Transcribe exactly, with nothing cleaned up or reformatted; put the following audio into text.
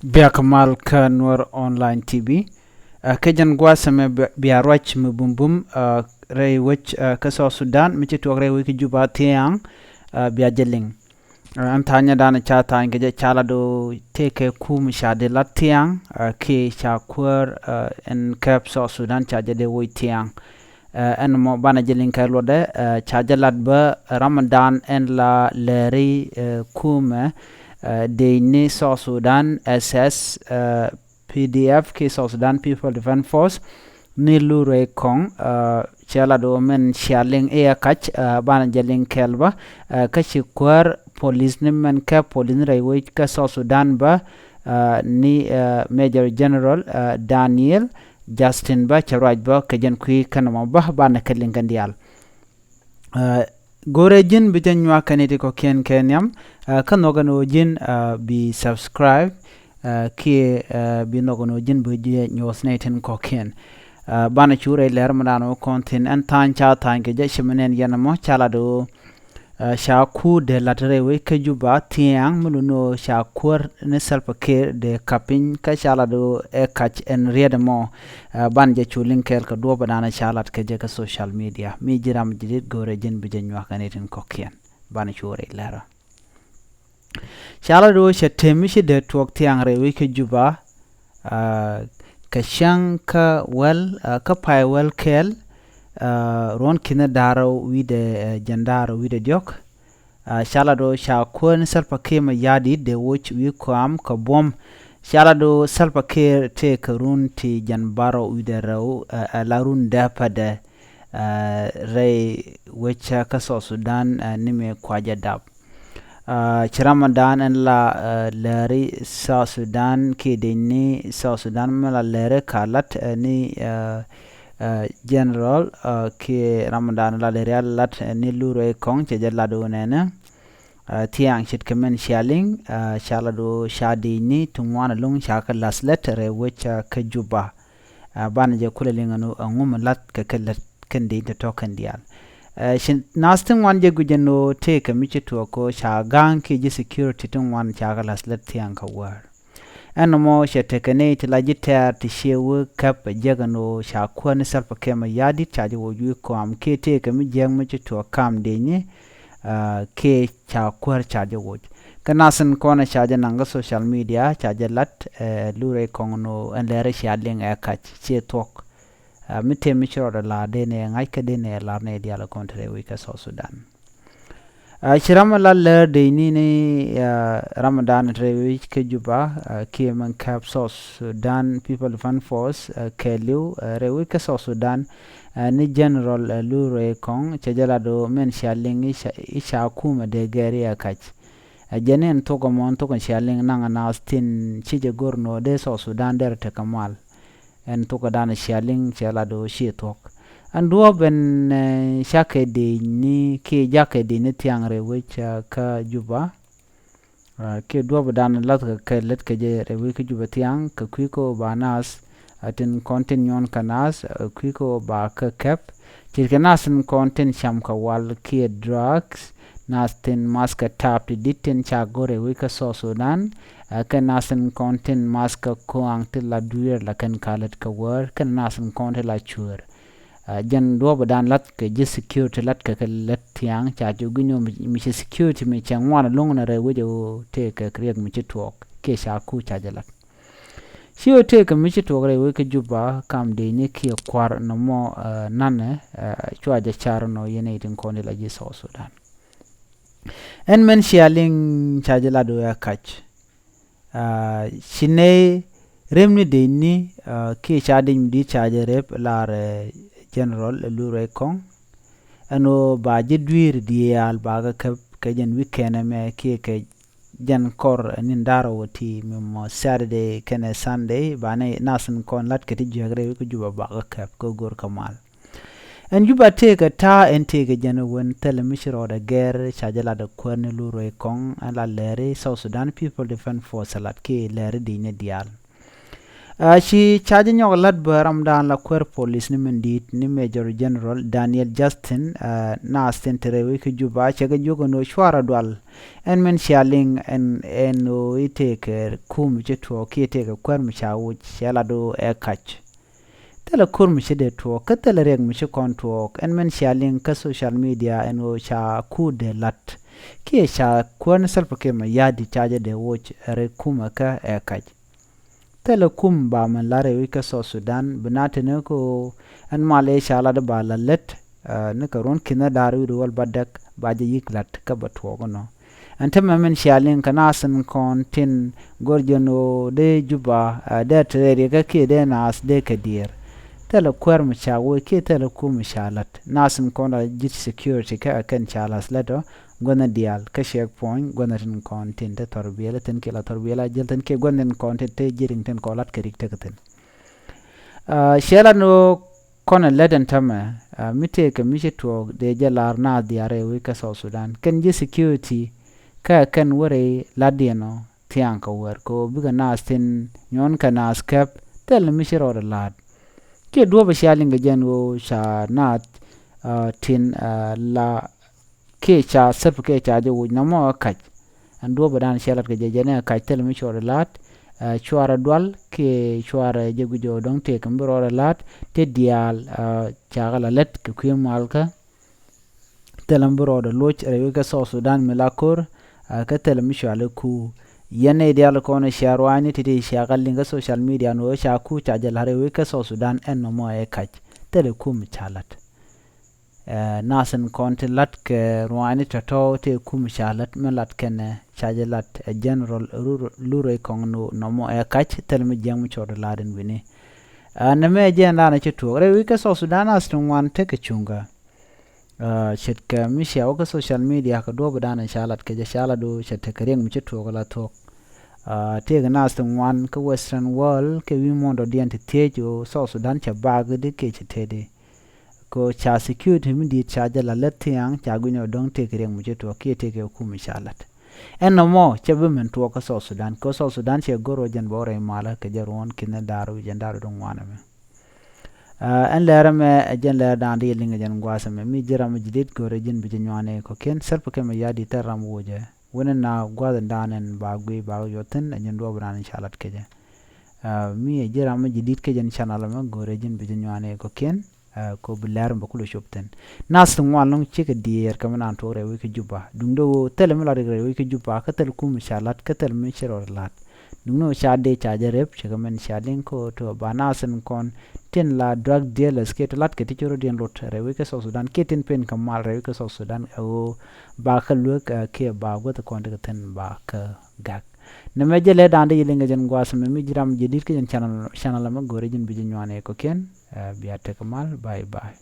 Biak mal kä Nuer Online T V. Ɛ, kä jɛn gua̱a̱th ɛmɛ bia ruac mi bumbum, ɛ, rɛy wec, ɛ, kä South Sudan mi ci tuɔɔk rɛy wec kä Juba thiaŋ, ɛ, bia jɛ liŋ. Ɛ, ɛn tha̱a̱nyɛ danɛ ca tha̱a̱ny kɛ jɛ ca lat do̱ tëëkɛ kum ca di lat thiaŋ, ɛ, kiɛ ca kuäär, ɛ, ɛn kɛp South Sudan ca jɛ dee woc thiaŋ. Ɛ, ɛn mɔ banɛ jɛ liŋ kɛ luɔtdɛ, ɛ, ca jɛ lat bä Ramadan ɛn la lɛri, ɛ, kumɛ, ɛ, dec ni South Sudan S S, ɛ, P D F kiɛ South Sudan People Defense Force ni Lurey Kɔŋ, ɛ, cɛ lat wä mɛn cia liŋ iɛ kac, ɛ, banɛ jɛ liŋ kɛl bä, ɛ, kä ci kuäär polis ni mɛn kɛ polis ni rɛy wec kä South Sudan bä, ɛ, ni, ɛ, Major General, ɛ, Daniel Justin bä cɛ ruac bä kɛ jɛn kui̱ kɛn mɔ bä banɛ kɛ liŋ kɛn diaal. Ɛ, go̱rɛ ji̱n bi jɛ nyuak kɛn iti kɔ̱kiɛn kɛ nhiam, ɛ, kä nhɔkɛ ni ɣöö ji̱n, ɛ, bi subscribe, ɛ, kiɛ, ɛ, bi nhɔkɛ ni ɣöö ji̱n bi jɛ nyuɔ̱th nɛy tin kɔ̱kiɛn. Ɛ, banɛ cu rɛy lɛr mi dan wä kɔn thi̱n ɛn tha̱a̱ny ca tha̱a̱ny kɛ jɛ ci mi nɛn yɛn ɛmɔ ca lat ɣöö Ɛ, ca kuut dee lat rɛy wec kä Juba thiaŋ mi luni ɣöö ca kuäär ni Salva Kiir dee ka̱p piny kä ca lat ɣöö ɛ kac ɛn riet ɛmɔ. Ɛ, banɛ jɛ cu liŋ kɛɛl kɛ duɔ̱ɔ̱p ɛ danɛ ca lat kɛ jɛ kä social media. Mi ji̱ ram ji̱ dit go̱o̱rɛ ji̱n bi jɛ nyuak kɛ ni tin kɔ̱kiɛn. Banɛ cu rɛy lɛrä. Ca lat ɣöö cɛ tëë mi ci dee tuɔɔk thiaŋ rɛy wec kä Juba, ɛ, kɛ cäŋ kä wäl, ɛ, kä pay wäl kɛɛl, ɛ, ruɔ̱n ki̱n da̱r wi̱cdɛ, ɛ, jɛn da̱r wi̱cdɛ diɔ̱k. Ɛ, ca lat ɣöö ca kuäär ni Salva Kiir Mayardit dee woc wi̱i̱ kɔam kɛ buɔ̱m. Ca lat ɣöö Salva Kiir tëëkɛ run ti jɛn bärɔw wi̱cdɛ rɛw, ɛ, ɛ la run dääpädɛ, ɛ, rɛy wec kä South Sudan, ɛ, ni mëë kuacä dap. Ɛ, ci Ramadan ɛn la, ɛ, lääri South Sudan kiɛ dec ni South Sudan mi la lääri ka lat, ɛ, ni, ɛ, ɛ, General, ɛ, kiɛ Ramadan la lääri a lat, ɛ, ni Lurey Kɔŋ cɛ jɛ lat wä nɛnɛ. Ɛ, thiaŋ ce̱tkɛ mɛn cia liŋ, ɛ, ca lat wä ca dec ni ti ŋuan ɛlɔ̱ŋ ca kɛ la̱th lät rɛy wec, ɛ, kä Juba. Ɛ, banɛ jɛ kulɛ liŋ ɛn ɛŋu mi la̱th kɛ kɛ lät kɛn dec tɔ̱tɔ̱ kɛn diaal. Ɛ, ci naath ti ŋuan jɛ guic ɛn ɣöö tëëkɛ mi ci tuɔɔk ɣöö ca ga̱a̱ŋ kiɛ ji̱ security ti ŋuan ca kɛ la̱th lät thiaŋ kɛ wäär. Ɛn nɔmɔ cɛ tekɛ nɛy ti la ji̱ tɛ̈r ti ciɛ wee käp ɛ jiäk ɛn ɣöö ca kuäär ni Salva Kiir Mayardit ca jɛ woc wi̱i̱ kɔam kiɛ tëëkɛ mi jiäk mi ci tuɔɔk kam dec ni, ɛ, kiɛ ca kuäär ca jɛ woc. Kä naath in kɔn ɛ ca jɛ naŋ kä social media ca jɛ lat, ɛ, Lurey Kɔŋ ɛn ɣöö ɛn lɛr cia liŋ ɛ kac ciɛ thuɔ̱k. Ɛ, mi tëë mi ci rɔɔdɛ la̱r dee nɛ ŋa̱c kä dee nɛ la̱r nɛ diaal kɔn te rɛy wec kä South Sudan. Ɛ, ci ram mi la lär dec ni ni, ɛ, Ramadan te rɛy wec kä Juba, ɛ, kiɛ mɛn käp South Sudan People Defense Force, ɛ, kɛɛliw, ɛ, rɛy wec kä South Sudan, ɛ, ni General, ɛ, Lurey Kɔŋ cɛ jɛ lat ɣöö mɛn cia liŋ i̱ ca, i̱ ca kumɛ dee gɛr i̱ ɛ kac. Ɛ, jɛn in thok ɛmɔ in thok in cia liŋ naŋ ɛ naath tin ci jɛ go̱r nɔ dee South Sudan derɛ tekɛ mal. Ɛn thok ɛ danɛ cia liŋ cɛ lat ɣöö ci thuɔ̱k. Ɛn duɔ̱ɔ̱p ɛn, ɛ, cakɛ dec ni kiɛ jakɛ dec ni thiaŋ rɛy wec, ɛ, kä Juba. Ɛ, kiɛ duɔ̱ɔ̱p ɛ danɛ la̱th kɛ kɛ lät kɛ jɛ rɛy wec kä Juba thiaŋ kɛ kui̱ kä ɣöö ba naath, ɛ, tin kɔn tin nyuɔn kɛ naath, ɛ, kui̱ kä ɣöö ba kɛ käp. Ce̱tkɛ naath tin kɔn tin cam kɛ wal kiɛ drugs, naath tin math kɛ ta̱a̱p ti di̱t tin ca go̱r rɛy wec kä South Sudan, ɛ, kɛn naath tin kɔn tin math kɛ kuaŋ ti la dui̱r la kɛn ka lät kɛ wäär, kɛn naath tin kɔn ti la cuäär. Ɛ, jɛn duɔ̱ɔ̱p ɛ dan la̱th kɛ ji̱ security la̱t kɛ kɛ lät thiaŋ ca cu gui̱ny ɣöö mi, mi cɛ security mi cɛ ŋuan ɛlɔ̱ŋ ni rɛy wec ɣöö tëëkɛ riɛk mi ci tuɔɔk kiɛ ca ku ca jɛ la̱t. Ci ɣöö tëëkɛ mi ci tuɔɔk rɛy wec kä Juba kam dec ni kiɛ kua̱r nɔmɔ, ɛ, nanɛ, ɛ, cua jɛ car nɔ yɛn nɛy tin kɔn ti la ji̱ South Sudan. Ɛn mɛn cia liŋ ca jɛ lat ɣöö ɛ kac. Ɛ, ci nɛy rep ni dec ni, ɛ, kiɛ ca dec mi di̱i̱t ca jɛ rep lar, ɛ, General, ɛ, Lurey Kɔŋ. Ɛn ɣöö ba ji̱ dui̱r diaal ba kɛ käp kɛ jɛn weekend ɛmɛ kiɛ kɛ jɛn kɔr, ɛ, ni̱n da̱r ɣöö ti mi mɔ Saturday kɛnɛ Sunday ba nɛ naath in kɔn la̱t kɛ ti jiäk rɛy wec kä Juba ba kɛ käp kɛ go̱r kɛ mal. Ɛn Juba tëëkɛ ta̱a̱ ɛn tëëkɛ jɛn wen thilɛ mi ci rɔɔdɛ gɛr ca jɛ lat ɛ kuäär ni Lurey Kɔŋ ɛn la lääri South Sudan People Defense Force ɛ lat kiɛ lääri dec ni diaal. Aa, ci ca jɛ nyɔk la̱t bä ramdan la kuäär polis ni min di̱i̱t ni Major General Daniel Justin, aa, naath tin te rɛy wec kä Juba cɛ kɛ jiök ɛn ɣöö cuarɛ dual ɛn min cia liŋ ɛn ɛn ɣöö i̱ tëëkɛ kum ci tuɔɔk kiɛ tëëkɛ kuäär mi ca woc cɛ lat ɣöö ɛ kac. Thilɛ ko̱r mi ci dee tuɔɔk kä thilɛ riɛk mi ci kɔn tuɔɔk ɛn min cia liŋ kä social media ɛn ɣöö ca kuut dee la̱t kiɛ ca kuäär ni Salva Kiir Mayardit ca jɛ dee woc ɛ rɛy kumɛ kä ɛ kac. Thilɛ kum ba mɛn lat rɛy wec kä South Sudan bi na teni kä ɣöö ɛn mal ëë ca lat ba la lät, aa, ni kɛ ruɔ̱n ki̱n da̱r wi̱i̱ wäl bädäk ba jɛ yi̱k la̱t kä bɛ tuɔɔk ɛnɔ. Ɛn tämɛ min cia liŋ kɛ naath tin kɔn tin go̱r jɛn ɣöö dee Juba, aa, dee te rɛy riɛkä kiɛ dee naath dee kɛ diɛɛr. Thilɛ kuäär mi ca woc kiɛ thilɛ kum mi ca la̱t. Naath tin kɔn la ji̱ security kä ɛ kɛn ca la̱th lät ɔ gua̱thni diaal kä checkpoint gua̱thni tin kɔn tin te thɔr biɛl tin kiɛ la thɔr biɛl a jiɛl tin kiɛ gua̱thni tin kɔn tin te ji̱ riŋ tin kɔn la̱t kɛ rik tek thi̱n. Aa, cɛ lat ni ɣöö kɔn ɛ lät ɛn tämɛ, aa, mi tëëkɛ mi ci tuɔɔk dee jɛ lar naath diaal rɛy wec kä South Sudan kɛn ji̱ security kä kɛn wä rɛy la̱tdiɛn ɔ thia̱a̱ŋ kɛ wäär kɛ ɣöö bikɛ naath tin nyuɔ̱n kɛ naath käp thil mi ci rɔɔdɛ la̱t. Kiɛ duɔ̱ɔ̱p ɛ cia liŋ kɛ jɛn ɣöö ca naath, aa, tin, aa, la kiɛ ca Salva kiɛ ca jɛ woc nɔmɔ ɛ kac. Ɛn duɔ̱ɔ̱p ɛ dan cɛ lat kɛ jɛ jɛn ɛ kac thil mi cuɔrɛ la̱t, aa, cuarɛ dual kiɛ cuarɛ jɛ guic ɔ dɔ̱ŋ tëëk mi bi rɔɔdɛ la̱t ti diaal, aa, cakɛ la lät kɛ kui̱ malkä. Thil mi bi rɔɔdɛ loc rɛy wec kä South Sudan mi la ko̱r, aa, kä thil mi cualɛ ku. Yɛn nɛy diaal kɔn cia ruaacni ti̱ti̱ cia kɛ liŋ kä social media ni ɣöö ca ku ca jɛ la̱t rɛy wec kä South Sudan ɛn nɔmɔ ɛ kac. Thil kum ca la̱t. Ɛ, naath tin kɔn ti la̱t kɛ ruaacni tɔ̱tɔ̱ tëë kum ca la̱t mi la̱t kɛnɛ ca jɛ la̱t ɛ general Lurey Kɔŋ ni nɔmɔ ɛ kac thil mi jiäk mi cɔɔd la̱t in wi̱ni. Ɛ, nɛmɛ jɛn danɛ ci tuɔɔk rɛy wec kä South Sudan naath ti ŋuan tekɛ cuŋkä. Ɛ, ce̱tkɛ mi cia wä kä social media kɛ duɔ̱ɔ̱p danɛ ca lat kɛ jɛ ca lat do cɛ tekɛ riɛk mi ci tuɔɔk la thuɔ̱k. Ɛ, tëëkɛ naath ti ŋuan kä Western world kɛ wi̱i̱ muɔ̱ɔ̱ndɔdiɛn ti thiec ɣöö South Sudan cɛ baak di kiɛ cɛ teti. Kɛ ɣöö ca security mi di̱i̱t ca jɛ la lät thia̱a̱ŋ ca gui̱ny ɔ dɔ̱ŋ tëëkɛ riɛk mi ci tuɔɔk kiɛ tëëkɛ kum mi ca la̱t. Ɛn nɔmɔ cɛ bi min tuɔɔk kä South Sudan kɛ ɣöö South Sudan cɛ go̱r ɣöö jɛn bɛ wä rɛy malä kɛ jɛ ruɔ̱n ki̱n da̱r wi̱c jɛn da̱r wi̱c ŋuan ɛmɛ. Aa, ɛn lɛr ɛmɛ ɛ jɛn lɛr da̱a̱n di liŋ ɛ jɛn gua̱a̱th ɛmɛ mi ji̱ ram mi ji̱ di̱t go̱r ɛ ji̱n bi jɛ nyuan ɛ kɔ̱kiɛn Salva Kiir Mayardit thil ram wocɛ. Wänɛ na gua̱a̱th in da̱a̱n ɛn ba guiy ba yuɔth thi̱n ɛ jɛn duɔ̱ɔ̱p da̱a̱n in ca lat kecɛ. Aa, mi ɛ ji̱ ram mi ji̱ di̱t kecɛ ɛn channel ɛmɛ go̱r ɛ ji̱n bi jɛ nyuan ɛ kɔ̱kiɛn. Aa, kɛ ɣöö bi lɛr ɛmɛ bi kulɛ cop thi̱n. Naath ti ŋuan lɔ̱ŋ cikɛ diɛɛr kɛ mi naan tuɔɔk rɛy wec kä Juba. Duundɛ ɣöö thilɛ mi lat rɛy wec kä Juba kä thil kum ca lat kä thil mi ci rɔɔdɛ la̱t. Duundɛ ɣöö ca dee ca jɛ rep cɛ kɛ min cia liŋ kä ɣöö tɔ ba naath tin kɔn tin la drug dealers kiɛ ti latkɛ ti ci rɔ̱diɛn lot rɛy wec kä South Sudan kiɛ tin pen kɛ mal rɛy wec kä South Sudan ɛ ɣöö ba kä luek, ɛ, kiɛ ba guäth kɔn ti kɛ thi̱n ba kä gak. Nɛmɛ jɛ lɛ da̱a̱n di yi liŋ kɛ jɛn gua̱a̱th ɛmɛ mi ji̱ ram ji̱ di̱t kä jɛn channel, channel ɛmɛ go̱r ɛ ji̱n bi ji̱ nyuan ɛ kɔ̱kiɛn, ɛ, bia tekɛ mal, bye bye.